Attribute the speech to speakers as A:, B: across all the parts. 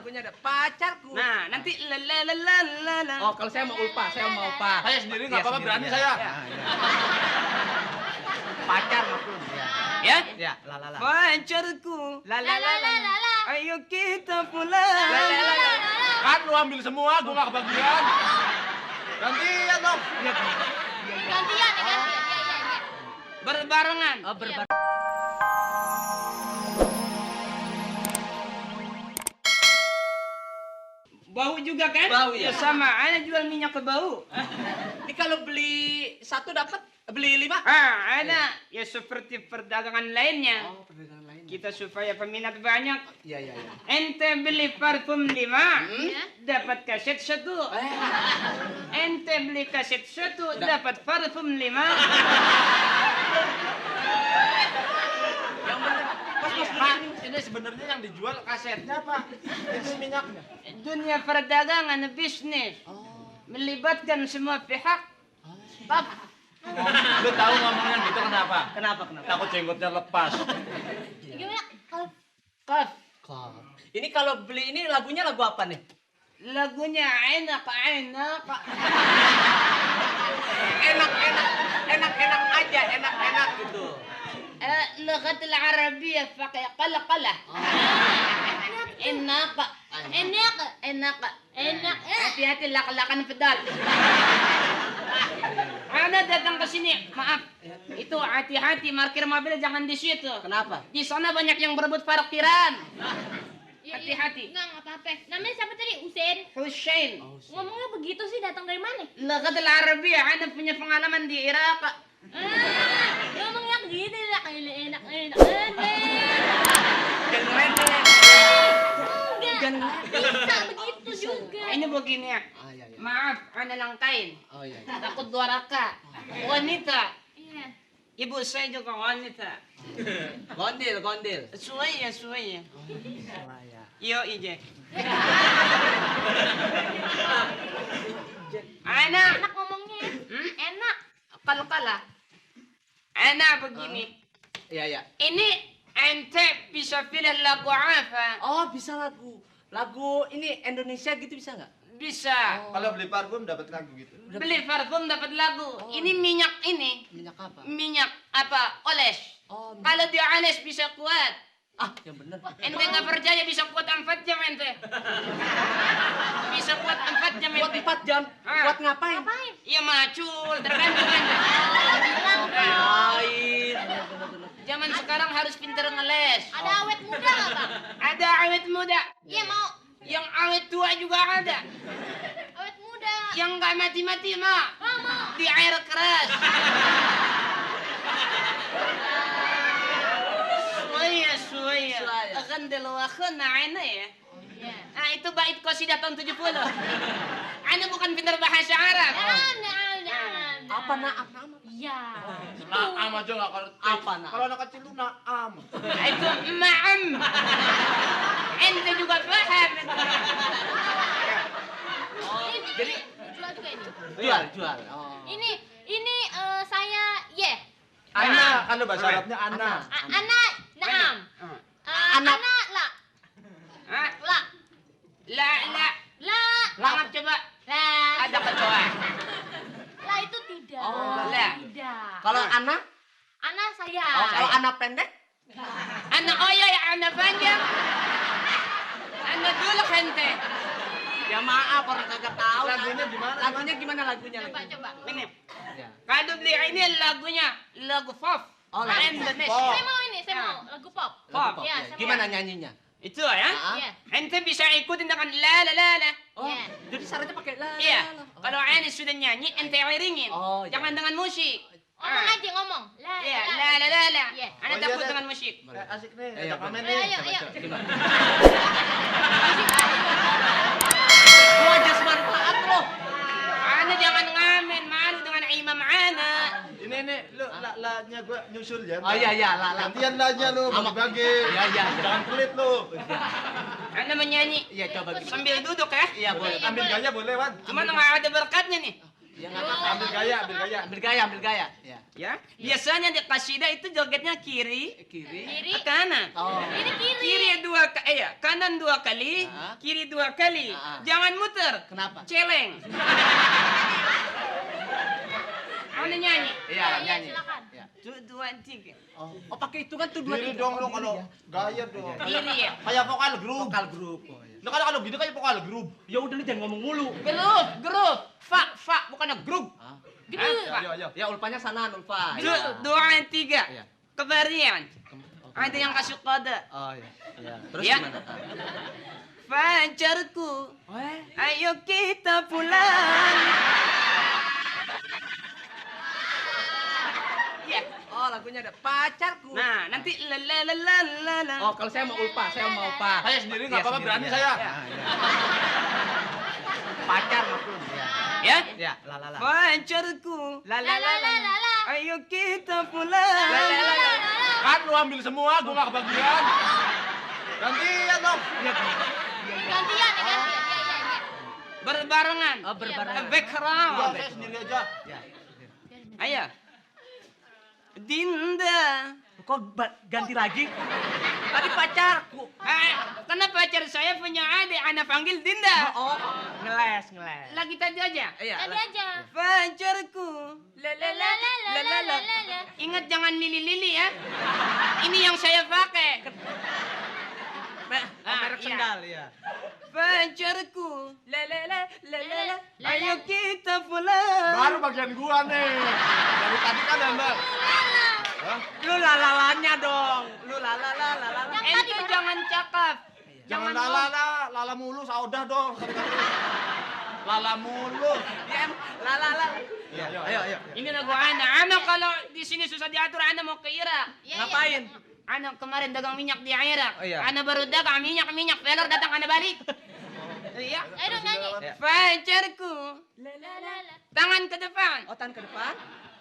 A: lagunya ada pacarku.
B: Nah, nanti la.
A: Oh, kalau saya mau ulpa,
C: Saya sendiri nggak apa-apa, berani saya.
A: Pacar maklum.
B: Ya?
A: Ya, la.
B: Pacarku.
A: La.
B: Ayo kita pulang.
C: Kan lu ambil semua, gua nggak kebagian. Gantian dong.
D: Gantian. Iya.
B: Berbarengan.
A: Oh,
B: Bau juga kan?
A: Bau, ya.
B: Sama, ana jual minyak ke bau.
A: Ini kalau beli 1 dapat beli 5?
B: Ana ya seperti perdagangan lainnya.
A: Oh, perbedaan lain.
B: Kita supaya peminat banyak.
A: Iya.
B: Ente beli parfum 5, dapat kaset 1. Ente beli kaset 1, dapat parfum 5.
A: Yang benar.
C: Mas, ini sebenarnya yang dijual kasetnya apa? Ini minyaknya.
B: Dunia perdagangan bisnis melibatkan semua pihak.
C: Lu tahu ngomongnya gitu kenapa?
A: Kenapa?
C: Takut jenggotnya lepas.
D: Gimana?
B: Kaf.
A: Ini kalau beli ini lagunya lagu apa nih?
B: Lagunya enak.
A: Enak aja, enak gitu.
B: اللغة العربية فقط قلقلة. enak. Hati-hati lak-lakan pedal. Ana datang ke sini, maaf. Itu hati-hati parkir mobil jangan di situ.
A: Kenapa?
B: Di sana banyak yang berebut parkiran. Hati-hati.
D: Enggak apa-apa. Namanya siapa tadi?
B: Hussein.
D: Ngomongnya begitu sih, datang dari mana?
B: Lughat al-Arabiyyah, ana punya pengalaman di Irak.
D: Ngomongnya begitu lah, enak. Enggak, bisa begitu juga.
B: Ini begini ya.
A: Iya.
B: Maaf, ana langkain.
A: Oh iya.
B: Takut dua raka. Wanita.
D: Iya.
B: Ibu saya juga wanita.
A: Gondil.
B: Suaya. Yo ije. Anak.
D: Enak ngomongnya. Enak.
B: Kal-kala. Anak begini.
A: Iya.
B: Ini ente bisa pilih lagu apa?
A: Oh, bisa lagu. Lagu ini Indonesia gitu bisa nggak?
B: Bisa.
C: Kalau beli parfum dapat lagu gitu.
B: Beli parfum dapat lagu. Ini minyak ini.
A: Minyak apa?
B: Minyak apa? Oles.
A: Oh,
B: Kalau dia oles bisa kuat.
A: yang bener.
B: Ente nggak percaya bisa kuat 4 jam ente. Bisa kuat 4 jam
A: Buat
B: ente.
A: 4 jam. Buat ngapain?
B: Iya macul, tergantung ente.
A: Ngapain?
B: Zaman sekarang harus pintar ngeles.
D: Ada awet muda nggak, Bang?
B: Ada awet muda.
D: Iya, mau.
B: Yang awet tua juga ada.
D: Awet muda.
B: Yang nggak mati-mati mah.
D: Mau.
B: Di air keras. Suaya. Akan delawakhan na ana ya.
D: Iya.
B: Ah, itu bait qasidah tahun 70. Ana bukan pintar bahasa Arab.
D: Nah.
A: Apa naam?
D: Iya.
C: Naam aja nggak ngerti.
A: Apa naam?
C: Kalau anak kecil lu naam.
B: Itu ma'am. Ente juga paham.
A: Jadi
D: jual juga ini.
A: jual. Oh.
D: Ini saya
C: Ana, kan bahasa Arabnya ana.
D: anak naam. Anak la.
B: Ah,
D: La.
B: la. Langat coba.
D: La.
B: Ada kecoa.
D: La itu tidak.
A: Oh,
B: la.
D: Tidak.
A: Kalau anak?
D: Anak saya.
A: Oh, kalau anak pendek?
B: Anak oyo ya anak panjang. Anak dulu ente.
A: Ya maaf, orang kagak tahu.
C: Lagunya gimana?
A: Lagunya gimana lagunya?
D: Coba.
B: Ini.
A: Ya.
B: Kalau beli ini lagunya lagu pop.
A: Oh, lagu
B: Indonesia.
C: pop.
D: Saya mau ini, saya mau lagu pop.
B: Pop.
A: Lagu
D: Iya,
A: ya.
D: sama.
A: Gimana nyanyinya?
B: Itu ya.
D: Iya.
B: Ente bisa ikutin dengan la.
A: Oh,
D: Iya.
A: jadi syaratnya pakai la.
B: Iya.
A: la.
B: Kalau ane sudah nyanyi, ente iringin.
A: Oh, iya.
B: Jangan dengan musik.
D: Ngomong aja ngomong. La.
B: Iya, la.
D: Iya.
B: Ane
C: Oh,
B: takut
C: iya,
B: dengan musik.
C: Asik nih,
A: Iya,
C: ada komen
A: bener.
C: nih.
D: Ayo.
A: Gimana? Lu aja semanfaat lo.
B: Ane jangan ngamen, malu dengan imam ana.
C: Ini lu la-nya gua nyusul ya.
A: Oh iya, la.
C: Gantian la-nya lu, bagi-bagi.
A: Iya.
C: Jangan pelit lu.
B: Ane menyanyi
A: Iya, coba.
B: sambil duduk ya.
A: Iya, boleh.
C: Ambil gaya boleh, Wan.
B: Cuma nggak ada berkatnya nih.
A: Ya,
C: Ambil gaya, ambil gaya.
A: Ambil gaya, ambil gaya. Ya.
B: Ya, biasanya di kasidah itu jogetnya kiri,
A: Kiri.
D: Kiri.
B: ke kanan.
A: Oh.
D: Ini kiri.
B: Kiri kanan 2 kali,
A: Ah.
B: kiri 2 kali.
A: Ah.
B: Jangan muter.
A: Kenapa?
B: Celeng. Mana nyanyi?
A: Iya, nyanyi.
D: Silakan.
A: Ya.
B: 2, 3.
A: Oh, pakai itu kan tuh dua
C: Diri
A: tiga.
C: dong lo
A: Oh,
C: kalau
A: diri ya.
C: gaya dong.
B: Kiri ya.
C: Kayak vokal grup.
A: Vokal grup. Oh, iya.
C: Lo kalau gini kayak vokal grup.
A: Ya udah lu jangan ngomong mulu.
B: Grup. Fa, bukannya grup.
A: Ah.
D: Grup.
C: Ayo, ayo.
A: Ya ulpanya sanaan ulpa.
B: 2, 3.
A: Iya.
B: Kebarian.
A: Oh,
B: Ada yang kasih kode.
A: Oh iya. Iya. Terus
B: Ya.
A: gimana? Ah.
B: Pacarku,
A: Weh.
B: ayo kita pulang. Ya.
A: Oh, lagunya ada pacarku.
B: Nah, nanti la la la la la la.
A: Oh, kalau saya mau ulpa, saya mau ulpa.
C: Saya sendiri nggak
A: Iya,
C: apa-apa,
A: sendiri,
C: berani
A: ya.
C: saya.
A: Ya, ya. Pacar maklum. Ya.
B: Ya.
A: Ya, la la la.
B: Pacarku,
A: La
D: La la la la la.
B: ayo kita pulang.
D: La la la la la.
C: Kan lu ambil semua, gua nggak kebagian. Gantian dong.
A: Iya.
D: Gantian ya, gantian. Iya, iya, iya.
B: Berbarengan.
A: Oh, berbarengan.
B: Background.
C: Enggak, saya sendiri aja.
A: Ya.
B: Ayo. Dinda.
A: Kok ganti lagi? Tadi pacarku.
B: Karena pacar saya punya adik, anak panggil Dinda.
A: Oh, ngeles.
B: Lagi tadi aja.
A: Iya.
D: Tadi aja.
B: Pacarku.
D: La la la la la la la la.
B: Ingat jangan lili-lili ya. Ini yang saya pakai.
A: Merek
B: iya.
A: sendal ya.
B: Pacarku.
A: La la la la la la.
B: Ayo kita pulang.
C: Baru bagian gua nih. Dari tadi kan Anda.
A: Lu lalalanya dong. Lu lalala.
B: Ente jangan cakap.
C: Jangan lala mulu, saudah dong. Lala mulu.
A: Ya, lalala.
C: Iya,
A: Ayo.
B: Ini lagu anak. Anak kalau di sini susah diatur, anak mau ke Irak.
D: Iya, iya.
A: Ngapain?
B: Anak kemarin dagang minyak di Irak.
A: Oh, iya.
B: Anak baru dagang minyak, pelor datang anak balik. Iya.
D: Ayo dong nyanyi.
A: Ya.
B: Pacarku.
D: La la la.
B: Tangan ke depan,
A: Oh, tangan ke depan,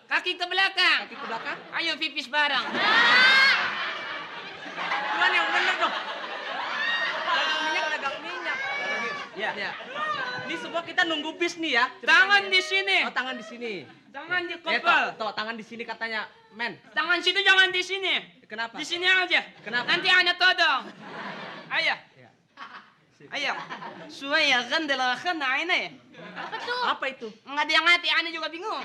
B: kaki ke belakang.
A: kaki ke belakang.
B: Ayo pipis bareng.
A: Tuan yang bener dong. Dagang minyak. Ya. Ini semua kita nunggu bis nih ya.
B: Tangan di sini.
A: Oh, tangan di sini.
B: Tangan di
A: Toh,
B: kepal.
A: tangan di sini katanya, men.
B: Tangan situ jangan di sini.
A: Kenapa?
B: Di sini aja.
A: Kenapa?
B: Nanti anak todong. Ayo.
A: Ya.
B: Ayo. Suaya gandel khana ini.
D: Apa tuh?
A: Apa itu?
B: Nggak ada yang ngerti, aneh juga bingung.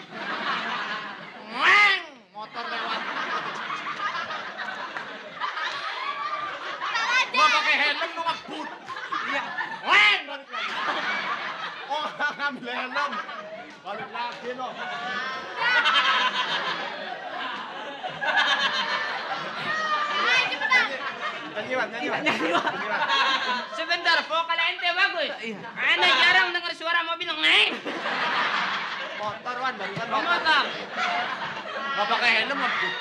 C: Weng, motor lewat. Gua pakai helm lu ngebut.
A: Iya.
C: Weng, balik lagi. Oh, ngambil helm. Balik lagi no.
D: Ayo cepetan.
C: Nyanyiwan.
B: Sebentar, vokal ente bagus.
A: Iya.
B: Aneh jarang dengar suara mobil ngeng.
C: Motor wan, barusan
B: Motor.
C: Gak pakai helm ngebut.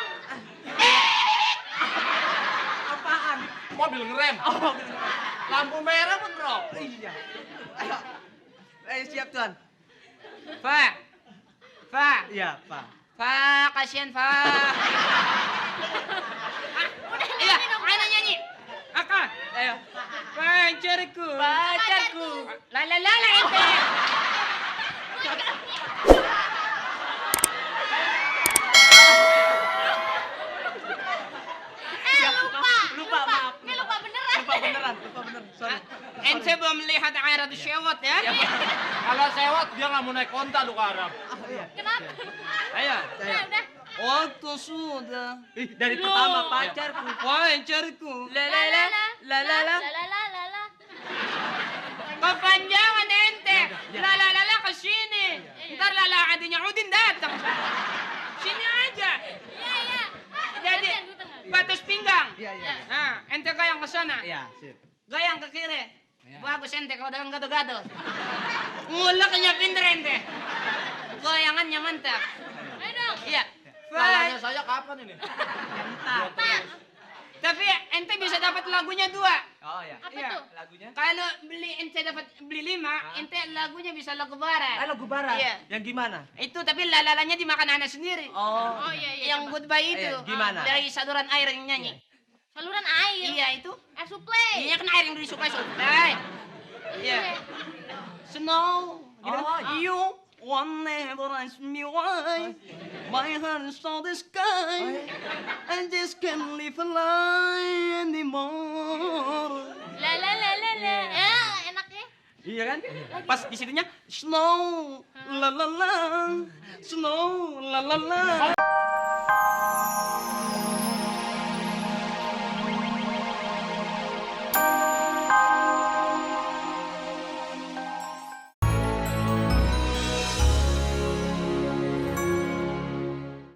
A: Apaan?
C: Mobil ngerem.
A: Oh,
C: Lampu merah pun rock.
A: iya. Ayo siap tuan.
B: Fa.
A: Iya, Pak.
B: Fa, kasihan Fa. Iya, ayo nyanyi. Akan.
A: Ayo.
B: Pacarku.
A: Pacarku.
B: La la la la ente.
A: Lupa, maaf.
D: Ini lupa beneran.
A: Lupa beneran. Sorry.
B: Ente belum melihat air di syawat ya?
C: Kalau sewot dia nggak mau naik konta lu ke Arab.
D: Kenapa?
B: Ayo.
D: Udah.
B: Waktu sudah.
A: Ih, dari pertama pacarku.
B: Pacarku.
A: La la la la la la.
D: La la la la.
B: Kepanjangan ente.
A: Ya.
B: La la la la ke sini. Ntar lala adanya Udin datang. Sini aja.
D: Iya, iya.
B: Jadi
D: Gantian, gue tengah.
B: batas pinggang.
A: Iya, iya.
B: Nah, ente gayang ke sana.
A: Iya, sip.
B: Gayang ke kiri.
A: Iya.
B: Bagus ente kalau dagang gado-gado. Nguleknya pinter ente. Goyangannya mantap.
D: Ayo dong.
B: Iya.
C: Lalanya saya kapan ini?
A: Entar.
D: Pak.
B: Tapi ente bisa dapat lagunya 2.
A: Oh ya.
D: Apa
B: Iya.
D: tuh?
A: Lagunya?
B: Kalau ente dapat beli 5, ente lagunya bisa lagu barat.
A: Lagu barat.
B: Iya.
A: Yang gimana?
B: Itu tapi lalalanya dimakan anak sendiri.
A: Oh.
D: Oh iya, iya.
B: Yang
D: coba.
B: goodbye itu.
A: Iya, gimana?
B: Dari saluran air yang nyanyi.
D: Saluran air.
B: Iya itu.
D: Air supply.
B: Iya kan air yang disukai sukai. Iya. Snow. Gitu.
A: Oh,
B: You One never asked me why. My heart saw the sky. I just can't live a lie anymore.
D: La la la la la. Ya, enaknya.
B: Iya kan? Pas di situnya snow, la la la, snow, la la la.